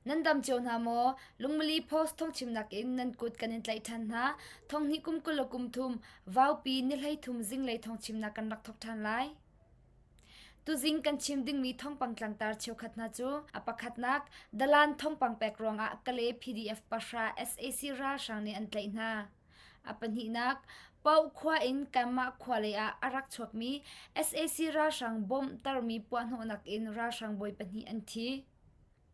Nan dam cio hna maw? Lungmili Post thawngchimnak in nan kut kan in tlaih ṭhan hna. Thonghnih kum 20 le kum thum, Vaupi ni 13 zinglei thawngchimnak kan rak thawk ṭhan lai. Tuzing kan chim dingmi thawngpang tlangtar cheukhat hna cu a pakhatnak Dalan thawngpang pek ruangah Kale PDF pahra sac ralhrang nih an tlaih hna. A pahnihnak Paoh khua in kanmah khua lei ah a rak chuakmi sac ralhrang bomb tarmi puahhnawhnak in ralhrang bawi pahnih an thi.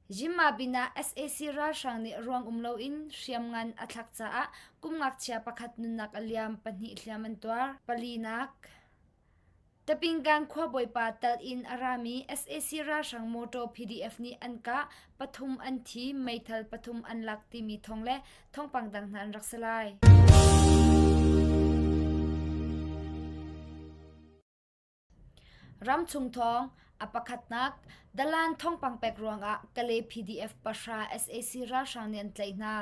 Jimabin ah sac ralhrang nih ruang um loin hriamngan a thlak caah kum ngakchia pakhat nunnak a liam, pahnih hliam an tuar. Palinak Tapinggang khuabawipa tal in a rami sac ralhrang motor PDF nih an kah, pathum an thi, meithal pathum an lak timi thawng le thawngpang dang hna an rak si lai. Ramchung thawng a pakhatnak Dalan thawngpang pek ruangah Kalay PDF pahra sac ralhrang nih an tlaih hna.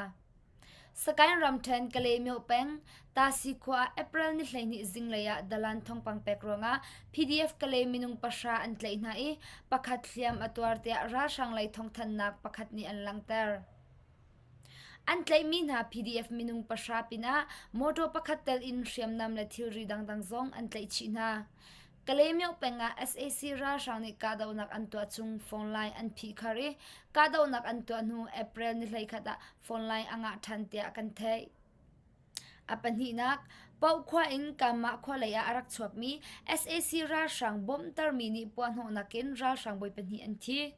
Sagaing ramṭhen Kalaymyo peng Tasi khua ah April ni 12 zinglei ah dalan thawngpang pek ruangah PDF Kalay minung pahra an tlaih hna i pakhat hliam a tuar tiah ralhrang lei thawngthanhnak pakhat nih an langhter. An tlaihmi hna PDF minung pahra pinah motor pakhat tel in hriamnam le thilri dangdang zong an tlaih chih hna. Kalaymyo peng ah sac ralhrang nih kahdohnak an tuah chung phone line an phihkhar i kahdohnak an tuah hnu April ni 11 ah phone line a ngah ṭhan tiah kan theih. A pahnihnak, Paoh khua in Kanmah khua lei ah a rak chuakmi sac ralhrang bawmhtermi nih puahhnawhnak in ralhrang bawi pahnih an thi.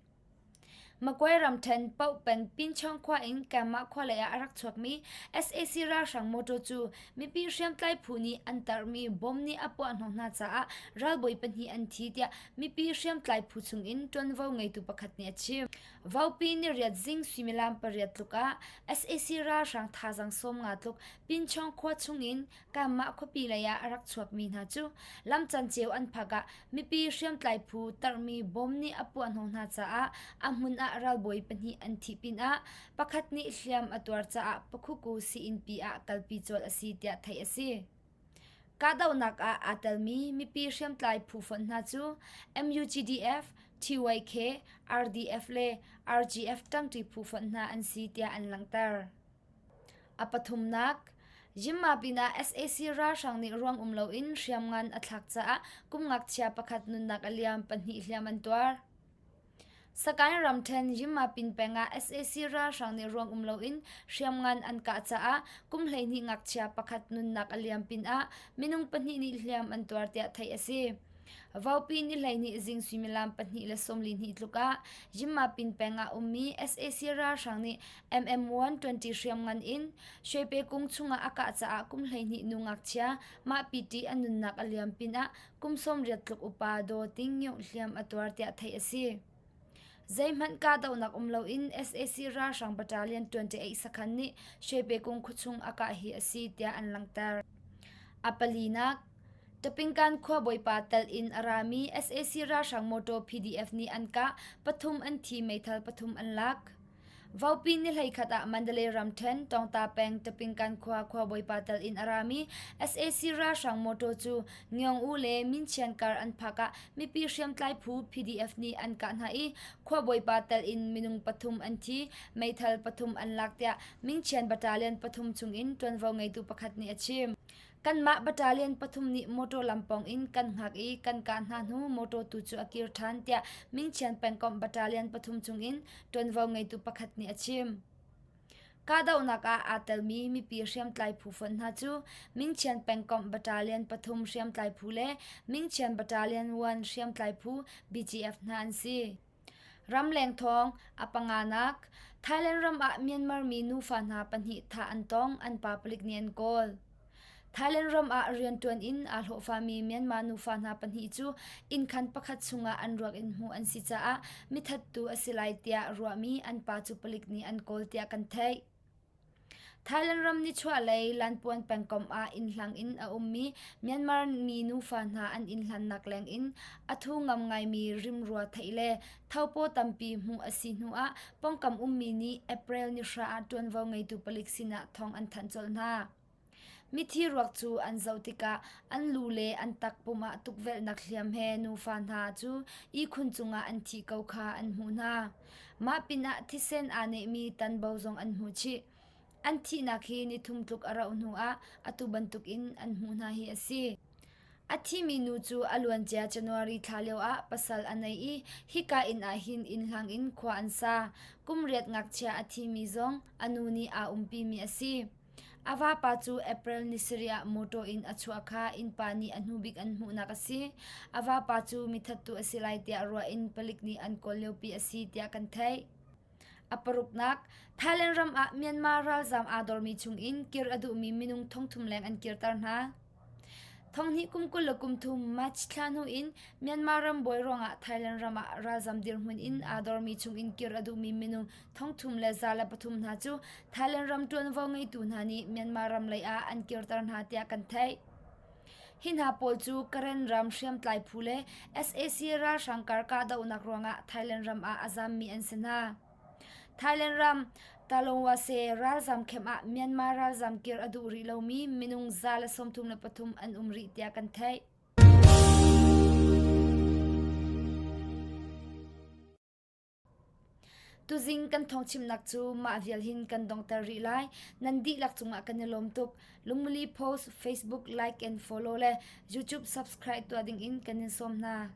Magway ramṭhen Paoh peng Pinchong khua in Kanmah khua lei ah a rak chuakmi sac ralhrang mawṭaw cu mipi hriamtlai phu nih an tarhmi bom nih a puahhnawh hna caah ralbawi pahnih an thi tiah mipi hriamtlai phu chungin ṭuanvo ngeitu pakhat nih a chim. Vaupi niriat zing suimilam pariat tluk ah sac ralhrang thazaang 50 tluk Pinchong khua chungin Kanmah khuapi lei ah a rak chuakmi hna cu lam canceo an phak ah mipi hriamtlai phu tarhmi bom nih a puahhnawh hna caah a hmun ah ralbawi pahnih an thih pinah pakhat nih hliam a tuar caah Pakhuku sii-innpi ah kalpi colh a si tiah theih a si. Kahdohnak ah aa telmi mipi hriamtlai phu fonh hna cu MUGDF, TYK, RDF le RGF ṭangṭi phu fonh hna an si tiah an langhter. A pathumnak, Yinmabin ah sac ralhrang nih ruang um loin hriamngan a thlak caah kum ngakchia pakhat nunnak a liam, pahnih hliam an tuar. Sagaing ramṭhen Yinmabin peng ah sac ralhrang nih ruang um loin hriamngan an kah caah kum 12 ngakchia pakhat nunnak a liam pinah minung pahnih nih hliam an tuar tiah theih a si. Vaupi ni 12 zing suimilam pahnih le 42 tluk ah Yinmabin peng ah ummi sac ralhrang nih MM120 hriamngan in Shwepe kung chungah a kah caah kum 12 nu ngakchia mah PT a nunnak a liam pinah kum 80 tluk upa Daw Ting Ngiuh hliam a tuar tiah theih a si. Zeihmanh kahdohnak um loin sac ralhrang battalion 28 sakhan nih Shwepe kung khuachung a kah hi a si tiah an langhter. A palinak, Tapingkan khua bawipa tel in a rami sac ralhrang motor PDF nih an kah, pathum an thi meithal pathum an lak. Vaupi ni 11 ah Mandalay ramṭhen Tawngta peng Tapingkan khua khuabawipa tel in a rami sac ralhrang mawṭaw cu Ngyong-u le Minchian kar an phak ah mipi hriamtlai phu PDF nih an kah hna i khuabawipa tel in minung pathum an thi, meithal pathum an lak tiah Mingchian Battalion pathum chungin ṭuanvo ngeitu pakhat nih a chim. Kanmah battalion pathum nih motor lampawng in kan hngak i kan kah hna hnu motor tu cu a kir ṭhan tiah Mingchian pengkomh battalion pathum chungin ṭuanvo ngeitu pakhat nih a chim. Kahdohnak ah aa telmi mipi hriamtlai phu fonh hna cu Mingchian pengkomh battalion pathum hriamtlai phu le Mingchian battalion 1 hriamtlai phu BGF hna an si. Ramleng thawng a panganak Thailand ram ah Myanmar mi nufa hna pahnih thah an tong, an pa palik nih an kawl. Thailand ram ah rianṭuan in aa hlawhfami Myanmar nufa hna pahnih cu innkhan pakhat chungah an ruak in hmuh an si caah mithattu a si lai tiah ruahmi an pa cu palik nih an kawl tiah kan theih. Thailand ram nichuahlei Lanpuan pengkomh ah innhlang in a ummi Myanmar mi nufa hna an inn hlannak lengin a thu ngam ngaimi rimrua theih le thopaw tampi hmuh a si hnuah pawngkam ummi nih April ni hra ah ṭuanvo ngeitu palik sinah thawng an thanh colh hna. Mithi ruak cu an zoh tikah an lu le an takpum ah tukvelhnak hliam he nufa hna cu ihkhun cungah an thih ko kha an hmuh hna. Mah pinah thisen aa nehmi tanbo zong an hmuh chih. An thihnak hi nithum tluk a rauh hnuah atu bantukin an hmuh hna hi a si. A thimi nu cu a luancia January thla lioah pasal a nei i hika inn ah hin inn hlang in khua an sa. Kum riat ngakchia a thimi zong a nu nih aa umpimi a si. A vapa cu April ni sarih ah mawṭaw in a chuah kha innpa nih a hnubik an hmuhnak a si. A vapa cu mithattu a si lai tiah ruah in palik nih an kawl liopi a si tiah kan theih. A paruknak, Thailand ram ah Myanmar ralzaam aa dormi chungin kir a duhmi minung thongthum leng an kirter hna. Thonghnih kum 23 March thla hnu in Myanmar ram buai ruangah Thailand ram ah ralzam dirhmun in aa dormi chungin kir a duhmi minung 3,103 hna cu Thailand ram ṭuanvo ngeitu hna nih Myanmar ram lei ah an kirter hna tiah kan theih. Hi hna pawl cu Karen ram hriamtlai phu le sac ralhrang kar kahdohnak ruangah Thailand ram ah a zammi an si hna. Thailand ram Talongwase ralzam camp ah Myanmar ralzam kir a duh rih lomi minung 133 an um rih tiah kan theih. Tuzing kan thawngchimnak cu mah vial hin kan donghter rih lai. Nan dihlak cungah kan i lawm tuk. Lungmuli post, Facebook like and follow le YouTube subscribe tuah dingin kan in sawm hna.